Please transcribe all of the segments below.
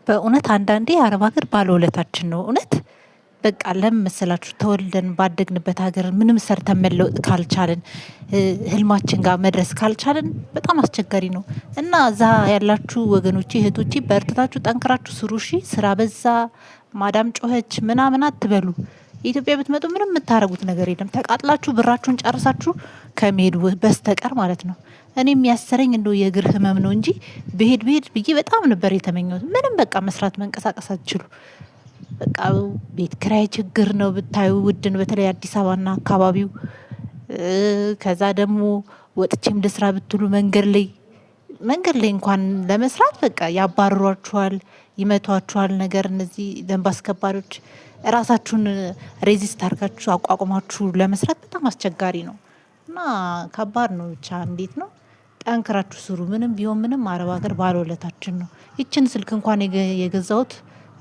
በእውነት አንዳንዴ አረብ ሀገር ባለውለታችን ነው። እውነት በቃ ለምን መሰላችሁ? ተወልደን ባደግንበት ሀገር ምንም ሰርተን መለወጥ ካልቻልን፣ ህልማችን ጋር መድረስ ካልቻልን በጣም አስቸጋሪ ነው። እና እዛ ያላችሁ ወገኖቼ እህቶቼ በርትታችሁ ጠንክራችሁ ስሩ። እሺ ስራ በዛ፣ ማዳም ጮኸች ምናምን አትበሉ። ኢትዮጵያ ብትመጡ ምንም የምታደርጉት ነገር የለም። ተቃጥላችሁ ብራችሁን ጨርሳችሁ ከመሄድ በስተቀር ማለት ነው። እኔ የሚያሰረኝ እንደው የእግር ህመም ነው እንጂ ብሄድ ብሄድ ብዬ በጣም ነበር የተመኘሁት። ምንም በቃ መስራት መንቀሳቀስ አትችሉ። በቃ ቤት ኪራይ ችግር ነው ብታዩ ውድ ነው፣ በተለይ አዲስ አበባና አካባቢው። ከዛ ደግሞ ወጥቼም ልስራ ብትሉ መንገድ ላይ እንኳን ለመስራት በቃ ያባርሯችኋል፣ ይመቷችኋል ነገር እነዚህ ደንብ አስከባሪዎች። ራሳችሁን resist አድርጋችሁ አቋቁማችሁ ለመስራት በጣም አስቸጋሪ ነው እና ከባድ ነው። ብቻ እንዴት ነው፣ ጠንክራችሁ ስሩ። ምንም ቢሆን ምንም አረብ ሀገር ባለውለታችን ነው። ይችን ስልክ እንኳን የገዛሁት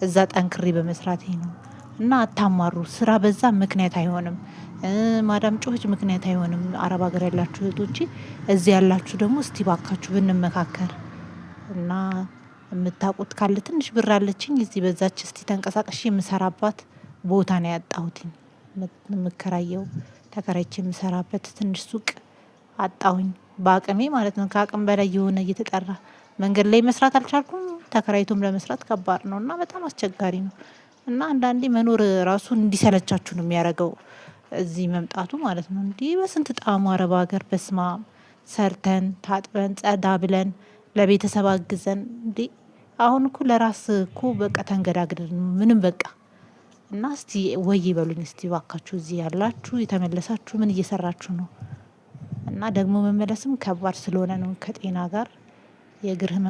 እዛ ጠንክሬ በመስራቴ ነው። እና አታማሩ። ስራ በዛ ምክንያት አይሆንም። ማዳም ጮኸች ምክንያት አይሆንም። አረብ ሀገር ያላችሁ እህቶቼ፣ እዚህ ያላችሁ ደግሞ እስቲ ባካችሁ ብንመካከር እና የምታውቁት ካለ፣ ትንሽ ብር አለችኝ እዚህ፣ በዛች እስቲ ተንቀሳቅሼ የምሰራባት ቦታ ነው ያጣሁትኝ። የምከራየው፣ ተከራይቼ የምሰራበት ትንሽ ሱቅ አጣሁኝ። በአቅሜ ማለት ነው። ከአቅም በላይ የሆነ እየተጠራ መንገድ ላይ መስራት አልቻልኩም። ተከራይቶም ለመስራት ከባድ ነው እና በጣም አስቸጋሪ ነው። እና አንዳንዴ መኖር ራሱ እንዲሰለቻችሁ ነው የሚያደርገው እዚህ መምጣቱ ማለት ነው። እንዲህ በስንት ጣዕሙ አረብ ሀገር በስማ ሰርተን ታጥበን ጸዳ ብለን ለቤተሰብ አግዘን፣ እንዴ አሁን እኮ ለራስ እኮ በቃ ተንገዳግደን ምንም በቃ። እና እስቲ ወይ በሉኝ እስቲ ባካችሁ፣ እዚህ ያላችሁ የተመለሳችሁ ምን እየሰራችሁ ነው? እና ደግሞ መመለስም ከባድ ስለሆነ ነው ከጤና ጋር የእግር ህመም።